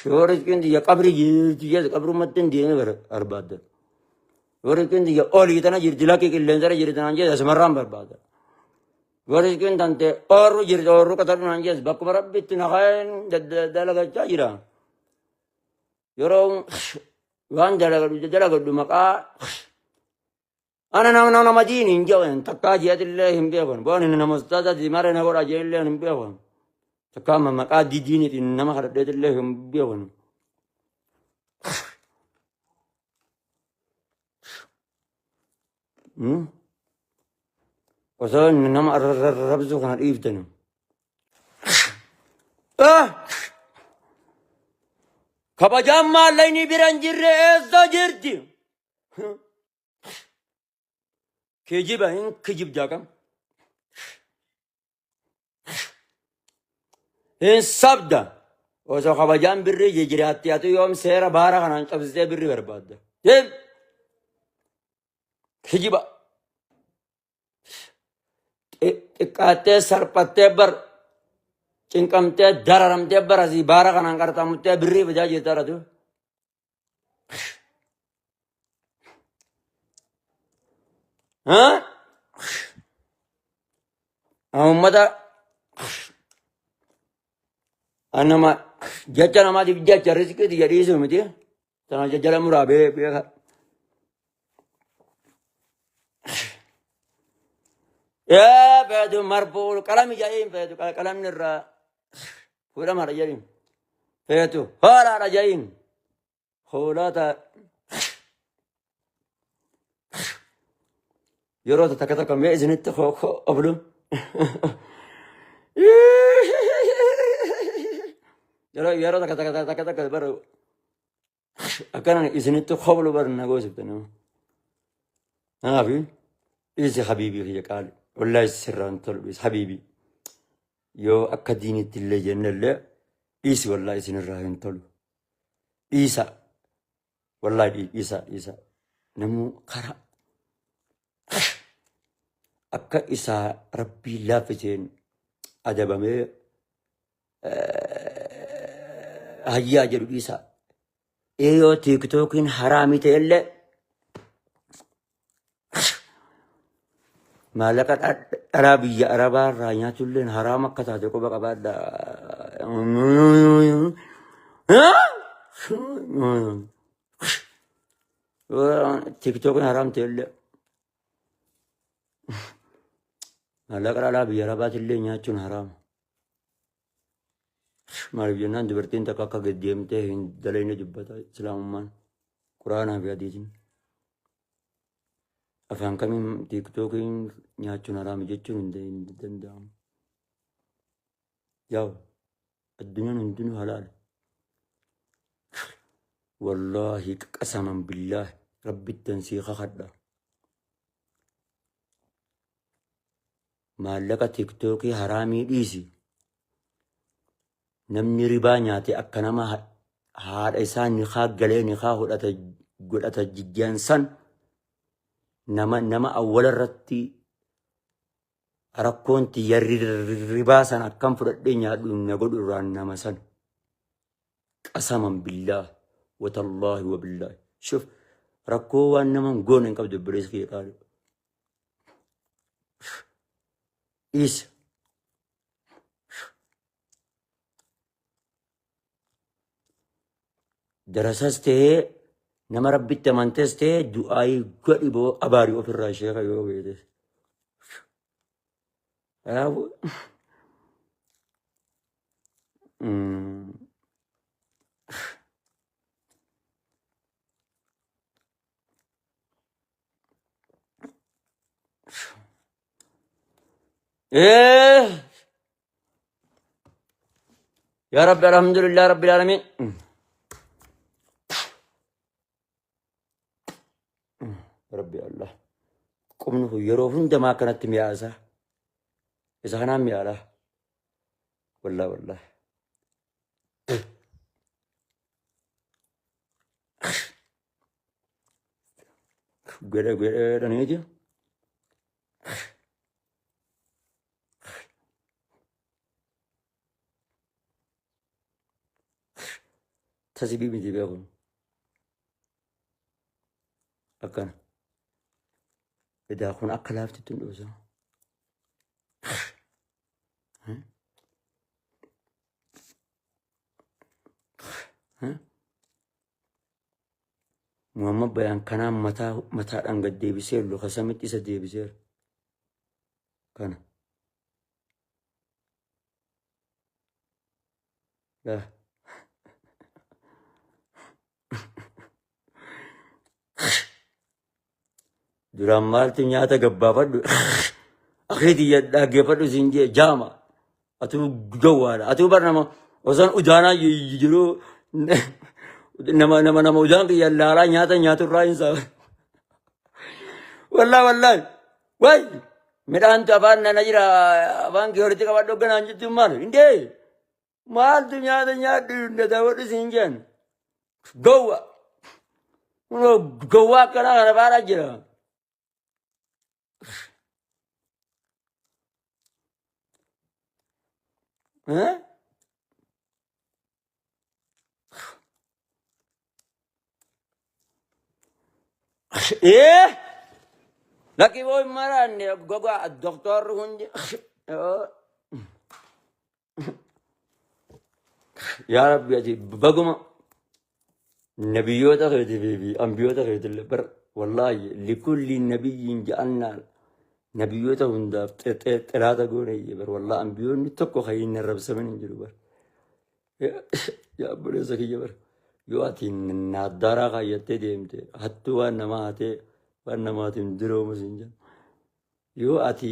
Yoo rizqiin tiyya qabri jirti jees qabrumatti hin deemee barbaadda. Yoo rizqiin tiyya olii tana jirti lakkii qilleensarra jirti naan jees asumarraan barbaada. Yoo rizqiin tante oorru jirti oorru qotadhu naan jees bakkuma rabbi itti na kaa'een dalagachaa jira. Yeroo waan dalagadhu dalagadhu maqaa ana nama nama diin hin jedhan takkaa ji'atillee hin beekan. Waan inni nama ustaazaati mara na godha jedhillee hin beekan. Takkaa amma maqaa diiniitiin nama kadhadheetillee hin beekan. Osoo inni nama arrabsuu kana dhiiftani. Kabajaan maallaqni bira hin jirre eessa jirti? Kijiba hin kijibdaa kam? Hin sabda. Osoo kabajaan birrii jijiraatti ati yoom seera baara kanaan cabsitee birrii barbaadda. Deem. Kijiba. Xiqqaattee salphattee bar cinqamtee dararamtee bar asii baara kanaan qarxaamuttee birrii fidaa jirta aratu. Uummata nama jecha namaatiif jecha riskii tiyya dhiisuu miti. Tana jala muraa beeka. Yaa feetu marfuul qalami jedhiin feetu qalamni irraa fuudhamaadha jedhiin. Feetu hoolaadha jedhiin. Hoolaa ta'a. Yeroo takka takka mee isinitti oblu. Yeroo takka takka takka takka bara akkana isinitti koblu bara na goosifte nama. Kanaaf dhiisi habiibii kiyya qaali. Wallaahi sirraan tolu dhiisi habiibii. Yoo akka diinitti illee jenne illee dhiisi wallaahi isinirraa hin tolu. Dhiisa. Wallaahi dhiisa dhiisa. Namuu karaa akka isaa rabbii laaffiseen adabamee hayyaa jedhu dhiisa. Yoo tiiktookiin haraamii ta'ellee maallaqa dhalaa biyya arabaa irraa nyaachulleen haraam akka taate quba qabaadha. Tiiktookiin haraam ta'ellee maallaqa dhalaa biyya arabaatillee nyaachuun haraama. Maaliif jennaan dubartiin takka akka gad deemtee hin dalayne dubbata islaamummaan quraanaa fi hadiisni. Afaan kamiin tiiktookiin nyaachuun haraami jechuun hin danda'amu. Yaa'u addunyaan hundinuu halaala. Wallaahi qasaman billaahi rabbittan sii kakadha. Maallaqa tiktookii haraamii dhiisi. Namni ribaa nyaate akka nama haadha isaa nikaa galee nikaa godhata godhata jijjian san nama nama awwala irratti rakkoon tiyya ribaa san akkam fudhadhee nyaadhu na godhu irraa nama san. Qasaman billaah watallaahi wabillaahi. Shuf rakkoo waan nama hin goone hin qabdu obboleessi kiyya qaalii. Dhiisi. Darasas ta'ee nama rabbitti amantes ta'ee du'aayii godhi boo abaarii ofirraa sheeka yoo beektes. Kanaafuu Eh. Ya Rabbi alhamdulillah Rabbil alamin. Rabbi Allah. Qubni kun yeroo hundumaa akkanatti mi'aasa. Isa kanaan mi'aadha. Wallah wallah. Godhe godheedhaniiti. Tasibii miti beekun. Akkana. Edaa kun akka laaftitti hin dhoosa. Muhammad Bayaan kanaan mataa mataadhaan gad deebisee luka samitti isa deebiseera. Kana. Laa. Duraan maaltu nyaata gabbaafadhu akhiiti dhaggeeffadhu siin jee jaama. Atuu gowwaadha. Atuu bar nama osoo udaanaa jiru nama nama nama udaan kiyya laalaa nyaata nyaaturraa hin saa. Wallaahi wallaahi. Way midhaantu afaan nana jira afaan kee walitti qabadhu hogganaan jettuun maal? Indee maaltu nyaata nyaadhu hunda daawwadhu siin jedhan. Gowwa. Kunoo gowwaa akkanaa kana faadhaa jira. Eh? Eh? Lakki boo hin maraanne gogaa doktorri hundi. Yaa Rabbi ati baguma nabiyyoota keetii fi ambiyoota keetillee bar wallaahi likulli nabiyyiin ja'alnaa nabiyyoota hundaaf xilaata goone bar wallaahi ambiyoonni tokko kan hin arrabsamin hin jiru bar. Yaa obboleessa kiyya bar yoo ati naaddaaraa kaayyattee deemte hattuu waan namaa hatee waan namaatiin diroomu siin jedhu. Yoo ati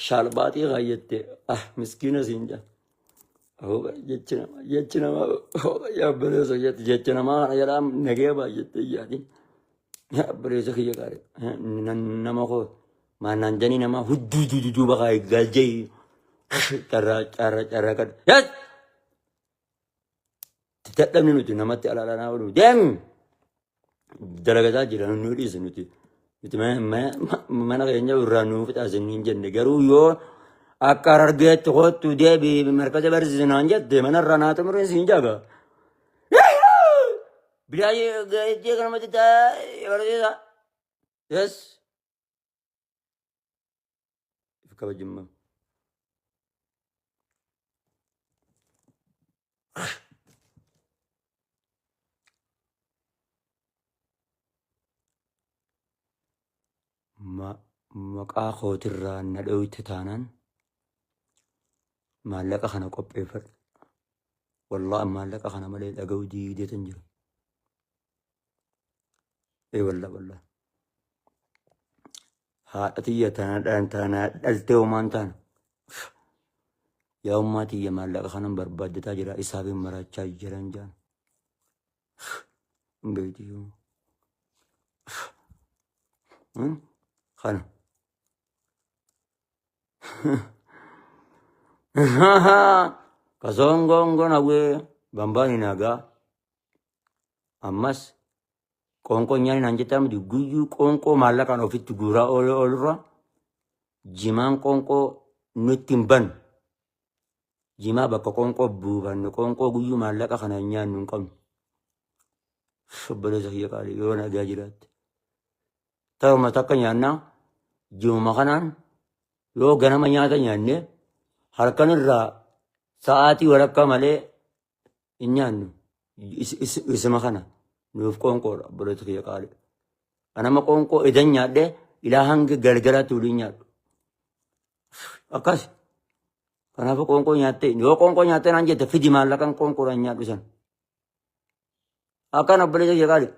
shaalbaaxii kaayyatte ah miskiina siin jedha. Jechi namaa jechi namaa yaa obboleessa kiyya jechi namaa kana jedhaa nagee baay'attee yaadin. Yaa obboleessa kiyya gaarii nama koo maanaan janii namaa hudduu duuba kaayee galjee carraa carraa carraa kadhu. Yes! Dadhabni nuti namatti alaalanaa oolu deem dalagataa jira nu dhiise nuti. Nuti mana keenya irraa nuu fixaa isin hin jenne garuu yoo akka harargeetti kottu deebi markaza barsiisinaan jette manarraa naa xumureen siin jaga. Biraa jettee kanamatti taa'ee barsiisa. Yes. If kabajimmaa. Maqaa kootirraa na dhoyte taanaan maallaqa kana qopheeffadhu. Wallaahi maallaqa kana malee dhaga'uu diideetan jira. Ee wallah wallah. Haadha tiyya tana tana dhaltee homaan taana. Yaa ummaa tiyya maallaqa kanan barbaaddataa jira isaaf hin maraachaa jiran jaan. Hin beekti yoo. Kana. Kasoongoongoon hawwee bambaan hin hagaa. Ammas qoonqoo nyaanni naan jettaa miti guyyuu qoonqoo maallaqaan ofitti guuraa oolurra jimaan qoonqoo nutti hin banu. Jimaa bakka qoonqoo buufannu qoonqoo guyyuu maallaqa kana hin nyaannu hin qabnu. Obboleessa kiyya qaalii yoo nagaa jiraatte. Ta'uma takka nyaannaa jimuma kanaan yoo ganama nyaata nyaanne halkan irraa sa'aatii walakkaa malee hin nyaannu. Isuma kana nuuf qoonqoodha obboleessa kiyya qaalii. Anama qoonqoo edan nyaadhee ilaa hanga galgalaatti waliin nyaadhu. Akkas. Kanaafuu qoonqoo nyaattee yoo qoonqoo nyaattee naan jette fidi maallaqan qoonqoodhaan nyaadhu san. Akkan obboleessa kiyya qaalii.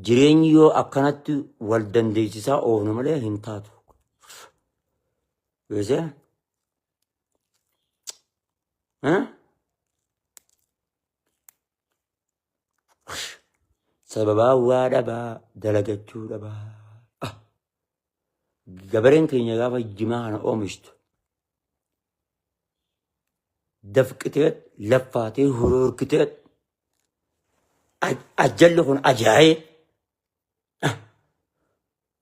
Jireenyi yoo akkanatti wal dandeessisaa oofnu malee hin taatu. Beesee? Sababaa waa dhabaa dalagachuu dhabaa. Ah! Gabareen keenya gaafa jimaa kana oomishtu dafqitee laffaatee horoorkitee ajjalli kun ajaa'ee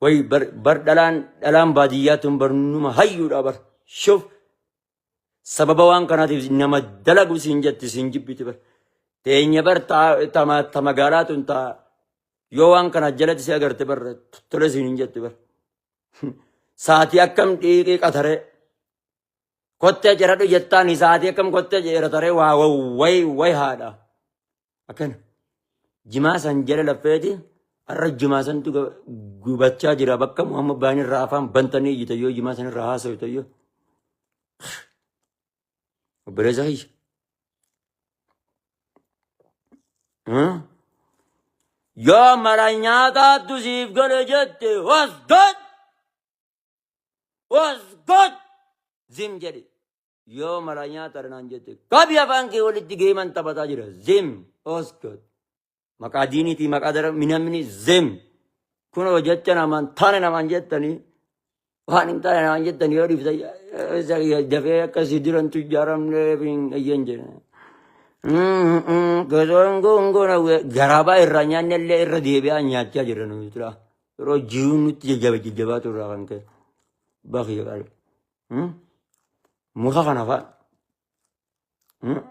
way bar bar dhalaan dhalaan baadiyyaa tun barnuma hayyuudha bar shuf. Sababa waan kanaatiif nama dalagu siin jetti siin jibbiti bar. Teenya bar ta magaalaa tun ta yoo waan kana jalatti si agarte bar tole siin hin jetti bar. Saatii akkam dhiiqii qataree. Kottee ciradhu jettaani saatii akkam kottee cirataree waa way way haadha. Akkana. Jimaa san jala laffeeti har'a jimaa santu gubachaa jira bakka Muhammad baan irraa afaan bantanii iyyita yoo jimaa san irraa haasawita yoo. Obboleessa kiyya. Yoo mara nyaataattu siif gale jette was good was good zim jedhi. Yoo mara nyaata naan jette qabi afaan kee walitti geeman taphataa jira zim was good. Maqaa diiniitii maqaa dara minamni zim. Kunoo jecha namaan taane namaan jettanii waan hin taane namaan jettanii yoo dhiiftan dafee akkasii duran tujjaaramne hin ayyan jedhe. Garaabaa irraa nyaanne illee irra deebi'aa nyaachaa jirra nuyi tura. Yeroo jiruun nutti jajjaba jajjabaa turraa kan ka'e. Bakki qaali. Muka kana fa'a.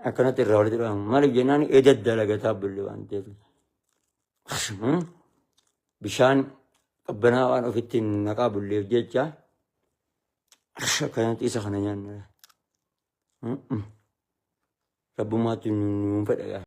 Akkanatti irraa walitti dhahamu. Maaliif jennaan eda dalagataa bulle waan ta'eef. Bishaan qabbanaa waan ofitti naqaa bulleef jecha akkanatti isa kana nyaanna. Rabbummaatti nuun fedha.